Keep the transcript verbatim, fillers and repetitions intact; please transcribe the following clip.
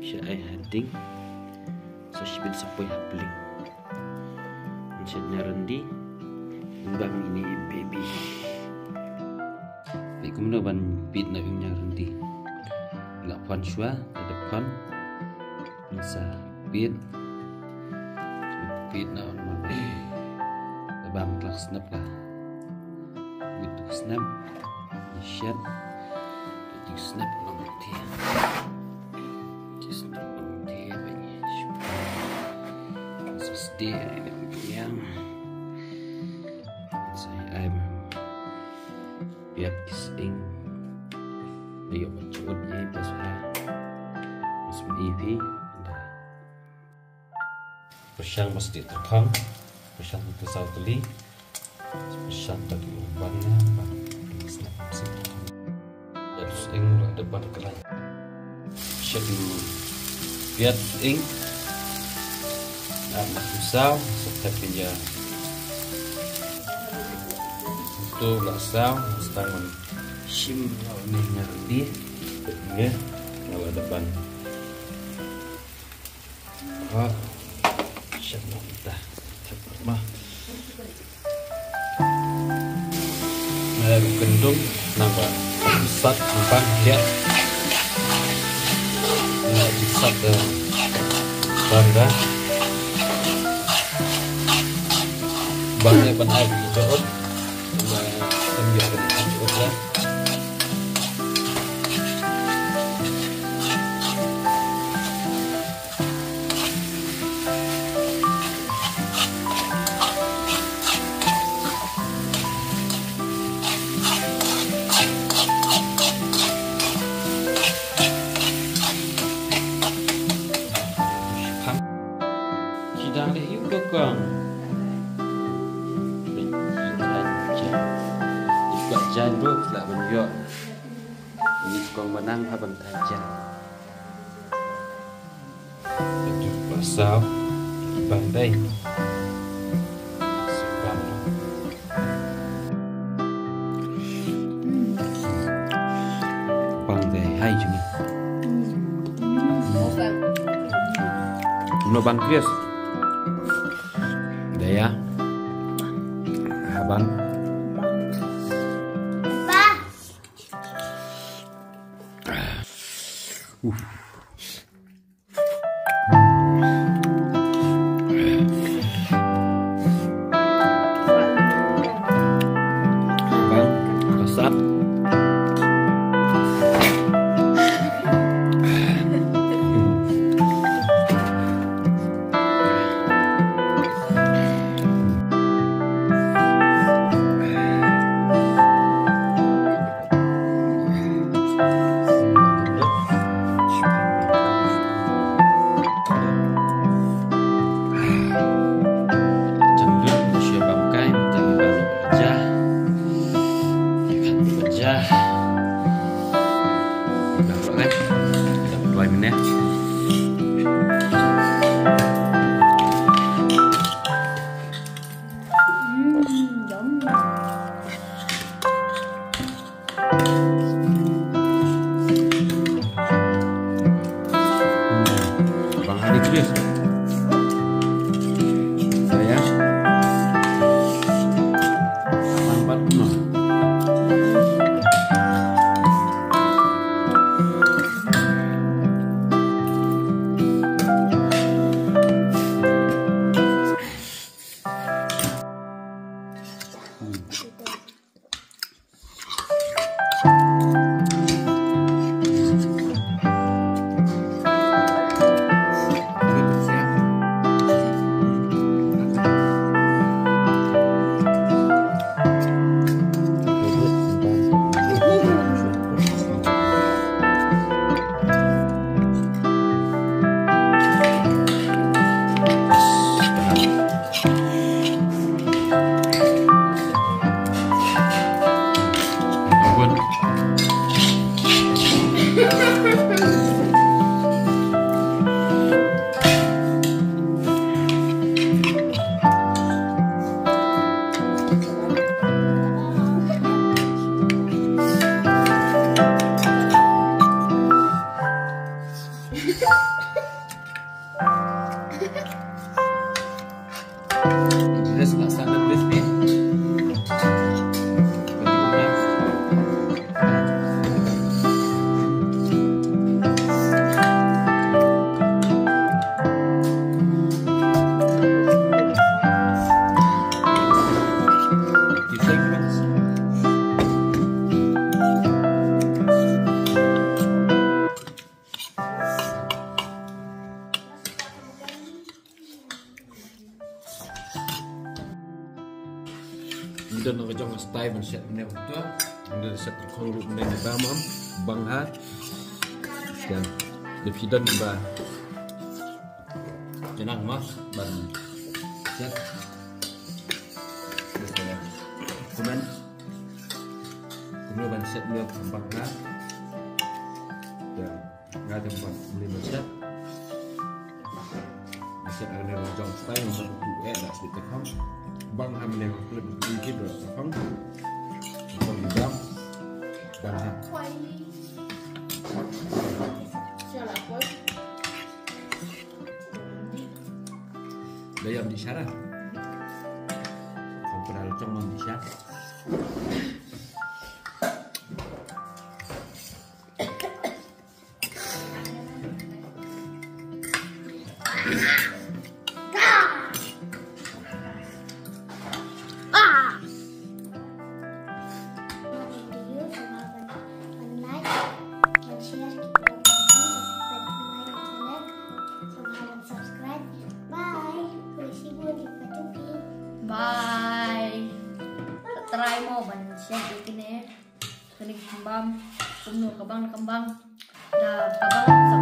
Sha ai ha ding. Sa shibit sa poi ha pling. Ngan shet ïa ryndi. Ba mini baby. Dei kumno ban pit na ïa ryndi. La pon shwa, la da pon. Sa pit. Pit na on ma. Da bam tlak snap la. Pit tu snap. Shet. Pit tu snap long ti. Just a little bit, but you just, it's a stick, and it would be, um, it's a, I'm, yeah, this thing. Ayo, what you would be, but, uh, it's an E P, and, uh, Pyrshang ba sdih tyrkhong, pyrshang ba saw tylli, pyrshang ba dih u ban ne, ban snap sdih tyrkhong. Ïa tu sying la da ban khlaiñ. Shet u ïa tu sying. Ap na tu saw, sa tap ïa. Tu la saw, stang man shim la ni ngar ni. Nge, nga la da ban. Ha. Shit, no, dah. Tap ma. Nah, kyndong nang ba. Sat, empat, dia. Nah, sat dah. Bang dah. Bang dah, bang dah. Jot. Nah, kan dia kan jot dah. Ki dang da hiu ka kong. Ki kwah jan bro, ki lah ban ïoh. Ni kong ba nang ha ban than jan. Atu ba saw, bang dei. Bang dei, hai juni. Kumno bang, Chris? Dei ïa. Ha bang. Uf. Bang, kasap. Bang Adi Chris. Saya. Bang Fatma. Ban shet ne to. Ynda shet khong ruh ne ba mam bang ha. Ynda phi don ba. Janang ma ban shet. Comment. Kumno ban shet ne bang ha. Ynda Nga te ban mne ban shet. Shet ar ne jong stai ban tu eh da shet te khong. Bang ha mne ban tu ki do te khong. Bang di dam. Bang ha. Da yam di shara. Kong pernah lucong mam di shara. Bye. Try mo ban share ïa kine. Kane ka kambam kumno ka bang, ka bang. Da ka bang.